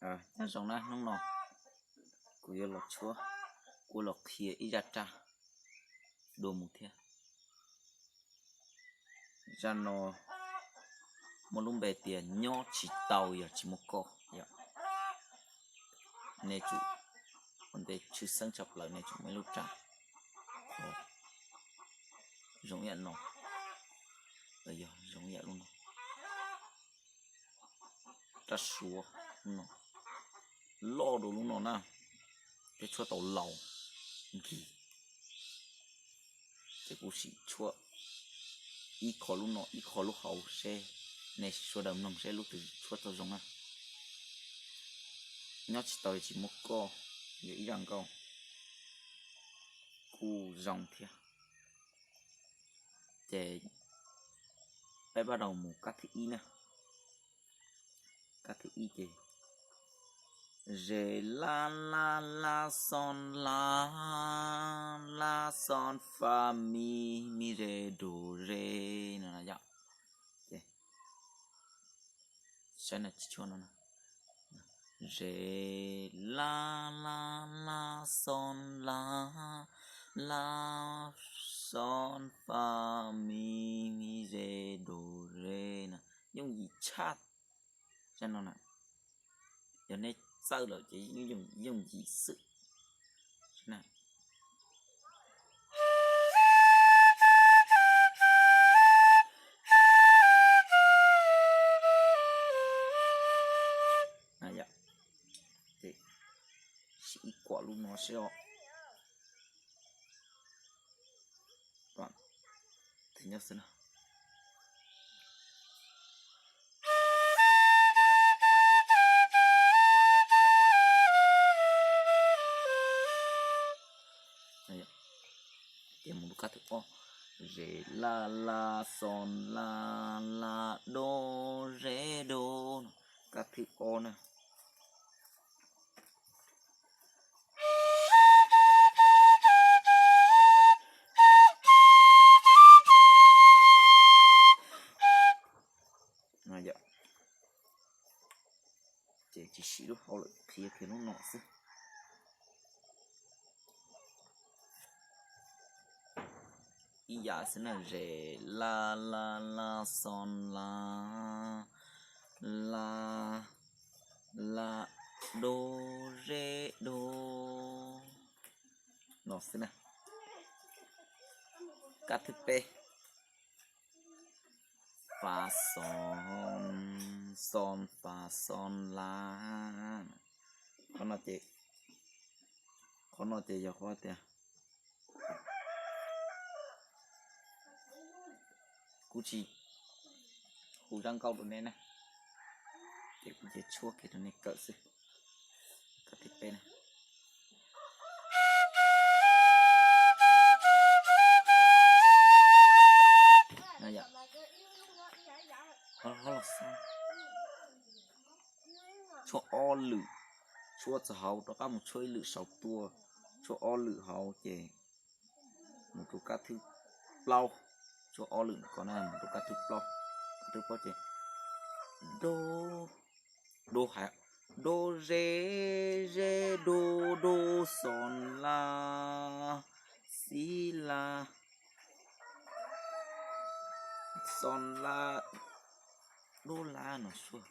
Nyob zoo na, hnub no kuv yuav los tshuab, kuv los qhia ib zaj raj dua mus thiab. Zaj no muaj lub npe tias nyob tsis tau yog tsis muaj koj. Nej tsum ua ntej tshwj xeeb tshaj plaws, nej tsum muaj ib lub raj zoo ib yam no, los yog zoo ib yam lub no. Raj Suav no loj dua lub no na, thiab tshuab tau laus nkig. Ces kuv sim tshuab ib qho lub no ib qho lub hauv seb nej sawv daws mloog seb lub twg tshuab tau zoo na. Nyob tsis tau tsis muaj koj, yog ib zaj nkauj kuj zoo thiab. Ces peb bắt đầu mus kab thib ib na. Kab thib ib ces re la la la son la, la son fa mi, mi re do re no yom. Ces saib na, tsis tshuab no. Re la la la son la, la son fa mi, mi re do re na. Yooj yim tshaj. Saib no na, yog nej txawj lawm ces yooj yim xwb. Sim ib kuam lub no seb os. Nyob xwb na. Ces mus lub kab thib ob, re la la son la, la do re do, kab thib ob na. Ces tsis sim lub hauv lawm, qhia kiag lub no xwb. Ib yam xwb na, re la la la son la, la la do re do no xwb na. Kab thib peb, fa son, son fa son la. Qhov no ces, qhov no ces yog qhov tias kuv tsis hu zaj nkauj rau nej na, ces kuv cia tshuab kiag rau nej kawm xwb. Kab thib peb na. Tshuab ob lwm, tshuab txog hauv rov qab mus tshuab ib lwm saum tuaj, tshuab ob lwm hauv ces mus rau kab thib plaub, tshuab ob lwm ko na mus rau kab thib plaub, kab thib plaub ces do, do hais, do re, re do, do son la, si la, son la, do la no xwb.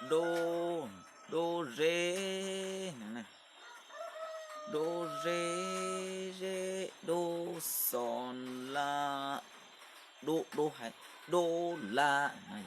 Do, do re, do re, re do son la, do, do hais, do la no.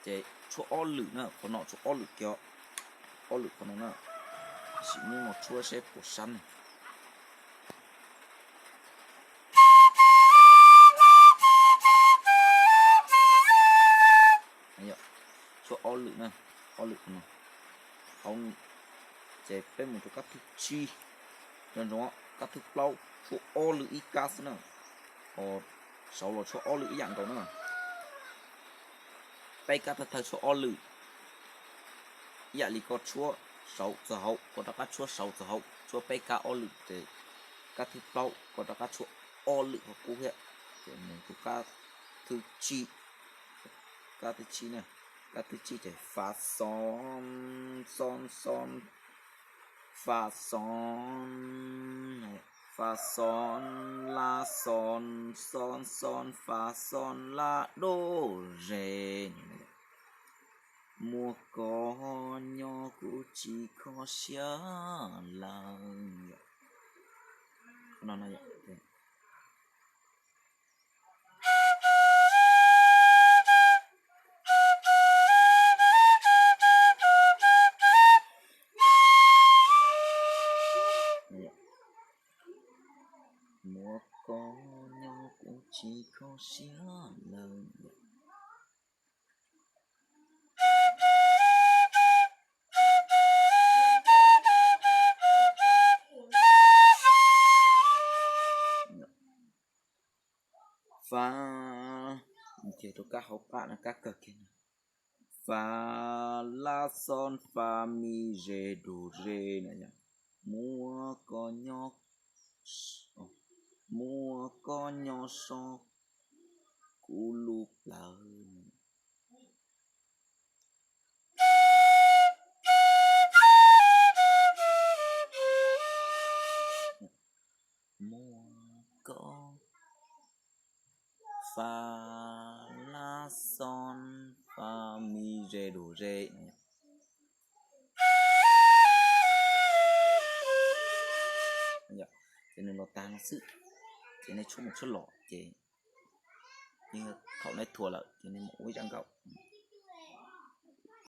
Ces tshuab ob lwm na, qhov no tshuab ob lwm kiag, ob lwm qhov no na, sim muab no tshuab seb puas sab ne. Tshuab ob lwm na, ob lwm qhov no. Ces peb mus rau kab thib tsib, Nco ntsoov, kab thwb plaub tshuab ob lwm ib kab xwb na, ho saud los tshuab ob lwm ib yam nkaus na. Peb kab thawj thawj tshuab ob lwm, ib yam li koj tshuab saud txog hauv, koj rov qab tshuab saud txog hauv, tshuab peb kab ob lwm ces kab thwb plaub koj rov qab tshuab ob lwm qhov qub thiab, ces mus rau kab thwb tsib. Kab thwb tsib na, kab thwb tsib ces fa xo, xo xo, fa xo, fa xo, la xo, xo xo, fa xo, la do, re. Muaj koj nyob kuv tsis kho siab lawm. Muaj koj nyob kuv tsis kho siab lawm. Fa, ces rau kab hauv qab no kab kawg kiag no. Fa, la xo, fa mi, re do, re na yom. Muaj koj nyob, muaj koj nyob so kuv lub plawv. Muaj koj, fa, la xo, fa mi, re do, re. Ces nws los tag no xwb, ces nej tshuab mus tshuab los ces yeej thaum nej thuam lawm ces nej mus ua ib zaj nkaus.